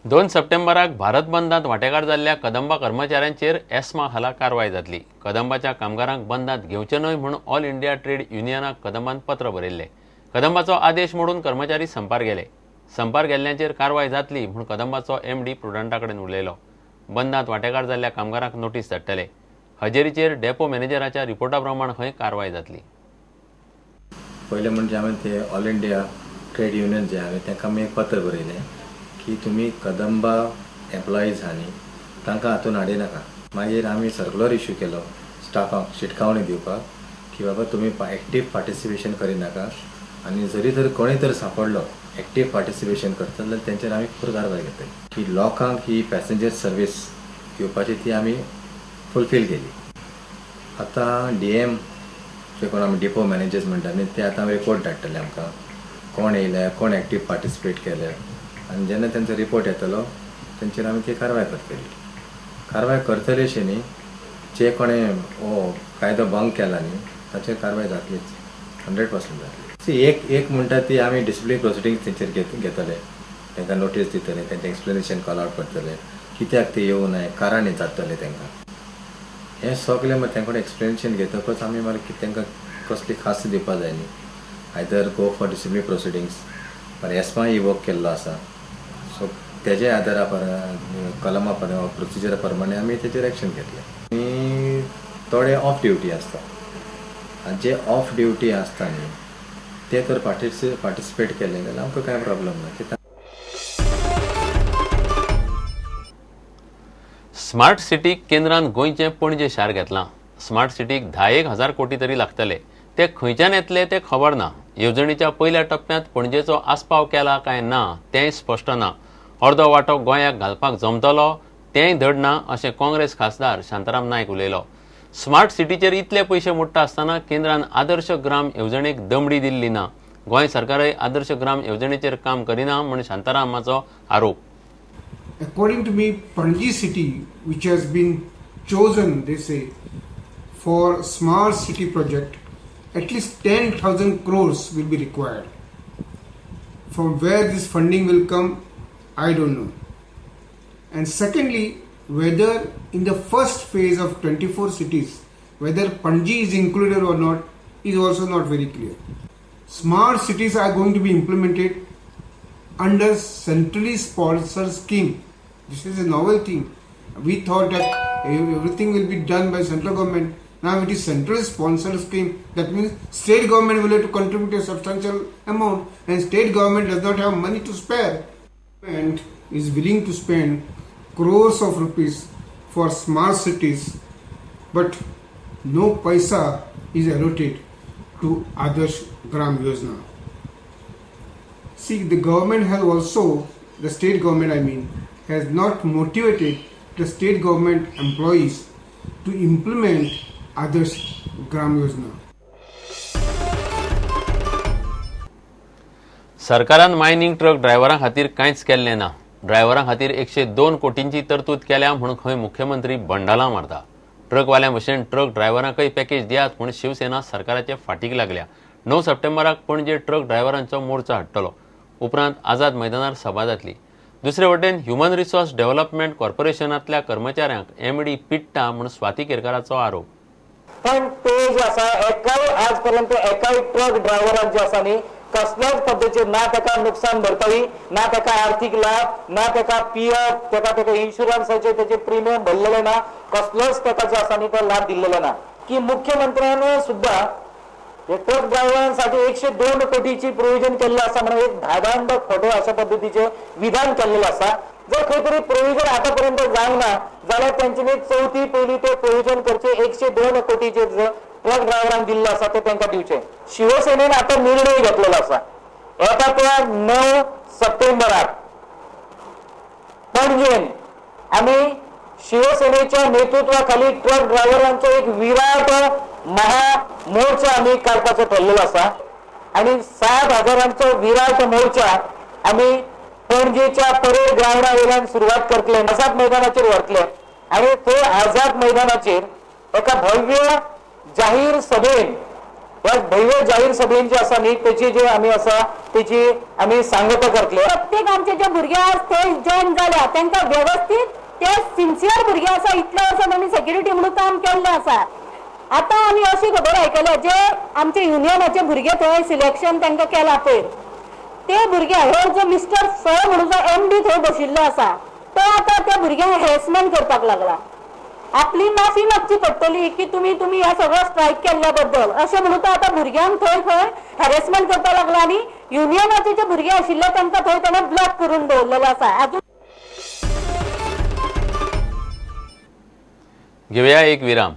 2 सप्टेंबराक भारत बंदांत वांटेकार जाल्ल्या कदंबा कर्मचाऱ्यांचेर एस्मा खाला कारवाय जातली. कदंबाच्या कामगारांक बंदांत घेवचे न्हय म्हूण ऑल इंडिया ट्रेड युनियनाक कदंबान पत्र बरयल्लें. कदंबाचो आदेश मोडून कर्मचारी संपार गेले. संपार गेल्ल्यांचेर कारवाय जातली म्हूण कदंबाचो एमडी प्रुडंटा कडेन उलयलो. बंदांत वांटेकार जाल्ल्या कामगारांक नोटीस धाडटले. हजेरीचेर डेपो मॅनेजराच्या रिपोर्टा प्रमाण खंय कारवाय जातली. पयलें म्हणजे हांवें ते ऑल इंडिया ट्रेड युनियन जे हांवें तांकां आमी एक पत्र बरयलें की तुमी कदंबा एम्प्लॉईज आहा न्ही तांकां हातून हाडिनाका. मागीर आमी सर्कुलर इश्यू केलो स्टाफांक शिटकावणी दिवपाक की बाबा तुमी एक्टीव पार्टिसिपेशन करिनाका आनी जरी तर कोणूय तर सांपडलो एक्टीव पार्टिसिपेशन करता जाल्यार तेंचेर आमी खर कारवाय घेतले. की लोकांक ही पॅसेंजर सर्वीस दिवपाची ती आमी फुलफील केली. आतां डीएम जे कोण आमी डिपो मॅनेजर्स म्हणटा न्ही ते आतां रिपोर्ट धाडटले आमकां कोण येयल्या, कोण एक्टीव पार्टिसिपेट केल्या आनी जेन्ना तेंचो रिपोर्ट येतलो तेंचेर आमी ती कारवाय करतली. कारवाय करतले अशें न्ही, जे कोणें हो कायदो भंग केला न्ही ताचेर कारवाय जातलीच, 100% जातली. सी एक एक म्हणटा ती आमी डिसिप्लीन प्रोसिडींग तेंचेर घेतले, तांकां नोटीस दितले, तेंचें एक्सप्लेनेशन कॉल आवट करतले, कित्याक ते येवनाय कारण विचारतले तांकां. हें सगळें मागीर तांकां एक्सप्लेनेशन घेतकच आमी मागीर तांकां कसली खास दिवपा जाय न्ही, either go for discipline proceedings मागीर एस्मा इवोक केल्लो आसा, सो तेजे आदारा कलमा प्रोसिजरा प्रमाणे आमी तेचेर एक्शन घेतले. आनी थोडे ऑफ ड्युटी आसता आनी जे ऑफ ड्युटी आसता न्ही ते तर पार्टिसिपेट केले जाल्यार आमकां कांय प्रॉब्लम ना. स्मार्ट सिटीक केंद्रान गोंयचें पणजे शार घेतलां. स्मार्ट सिटीक 10,000 कोटी तरी लागतले. ते खंयच्यान येतले ते खबर ना. येवजणेच्या पयल्या टप्प्यांत पणजेचो आस्पाव केला काय ना तेंय स्पश्ट ना. अर्दो वांटो गोंयाक घालपाक जमतलो तेंय धड ना अशें काँग्रेस खासदार शांताराम नायक उलयलो. स्मार्ट सिटीचेर इतले पयशे मोडटा आसतना केंद्रान आदर्श ग्राम येवजणेक दमडी दिल्ली ना. गोंय सरकारय आदर्श ग्राम येवजणेचेर काम करिना म्हूण शांतारामाचो आरोप. According to me, Panaji city, which has been chosen, they say, for smart city project, at least 10,000 crores will be required. From where this funding will come, I don't know. And secondly, whether in the first phase of 24 cities, whether Panaji is included or not, is also not very clear. Smart cities are going to be implemented under centrally sponsored scheme. This is a novel thing. We thought that everything will be done by central government. Now it is centrally sponsored scheme. That means state government will have to contribute a substantial amount, and state government does not have money to spare and is willing to spend crores of rupees for smart cities, but no paisa is allotted to Adarsh Gram Yojana. See, the government has also, the state government I mean, has not motivated the state government employees to implement Adarsh Gram Yojana. सरकारान mining truck ड्रायव्हरां खातीर कांयच केल्लें ना. ड्रायव्हरां खातीर 102 कोटींची तरतूद केल्या म्हूण खंय मुख्यमंत्री बंडलां मारता. ट्रकवाल्यां भशेन ट्रक ड्रायव्हरांकय पॅकेज दियात म्हूण शिवसेना सरकाराचे फाटीक लागल्या. 9 सप्टेंबराक पणजे ट्रक ड्रायव्हरांचो मोर्चा हाडटलो. उपरांत आझाद मैदानार सभा जातली. दुसरे वटेन ह्युमन रिसोर्स डेव्हलपमेंट कॉर्पोरेशनांतल्या कर्मचाऱ्यांक एमडी पिट्टा म्हूण स्वाती केरकाराचो आरोप. पण ते जे आसा एकाय आजपर्यंत एकाय ट्रक ड्रायव्हराक जे आसा न्ही कसल्याच पद्दतीचेर ना ताका नुकसान भरपाई, ना ताका आर्थीक लाभ, ना ताका पीएफ, ताका ताका इन्शुरन्साचे तेचे प्रिमियम भरलेले ना, कसलोच ताका जो आसा न्ही तो लाभ दिल्लेलो ना. की मुख्यमंत्र्यान सुद्धा ट्रक ड्रायव्हरांसाठी 102 कोटीची प्रोविजन केल्लें आसा म्हणून एक धादांत खोटें अशा पद्दतीचें विधान केल्लें आसा. जर खंय तरी प्रोविजन आतापर्यंत जावंक ना जाल्यार तेंच्यांनी चवथी पयलीं ते प्रोविजन करचें. 102 कोटीचे ट्रक ड्रायव्हरांक दिल्लें आसा ते तांकां दिवचें. शिवसेनेन आतां निर्णय घेतलेलो आसा, येता त्या 9 सप्टेंबराक पणजेन आमी शिवसेनेच्या नेतृत्वाखाली ट्रक ड्रायव्हरांचो एक विराट महामोर्चा आमी काडपाचो ठरलेलो आसा आनी 7,000 विराट मोर्चा आमी पणजेच्या परेड ग्रावंडा वयल्यान सुरवात करतले, आझाद मैदानाचेर व्हरतले आनी थंय आझाद मैदानाचेर एका भव्य जाहीर सभेन ह्या भव्य जाहीर सभेन जी आसा न्ही तेची जी आमी आसा तेची आमी सांगता करतले. प्रत्येक आमचे जे भुरगे आज थंय जॉईन जाल्या तांकां वेवस्थीत ते सिन्सियर भुरगे आसा, इतले वर्सां तांणी सेक्युरिटी म्हणून काम केल्लें आसा. आतां आमी अशी खबर आयकल्या जे आमचे युनियनाचे भुरगे थंय सिलेक्शन तांकां केलां पयर, ते भुरगे हो जो मिस्टर स म्हणून जो एमडी थंय बशिल्लो आसा तो आतां त्या भुरग्यांक हॅरेसमेंट करपाक लागला. आपली माफी मागची पडटली की तुमी तुमी ह्या सगळो स्ट्रायक केल्ल्या बद्दल अशें म्हणून तो आतां भुरग्यांक थंय खंय हॅरेसमेंट करपाक लागला आनी युनियनाचे जे भुरगे आशिल्ले तांकां थंय ताणें ब्लॉक करून दवरलेलो आसा. अजून घेवया एक विराम.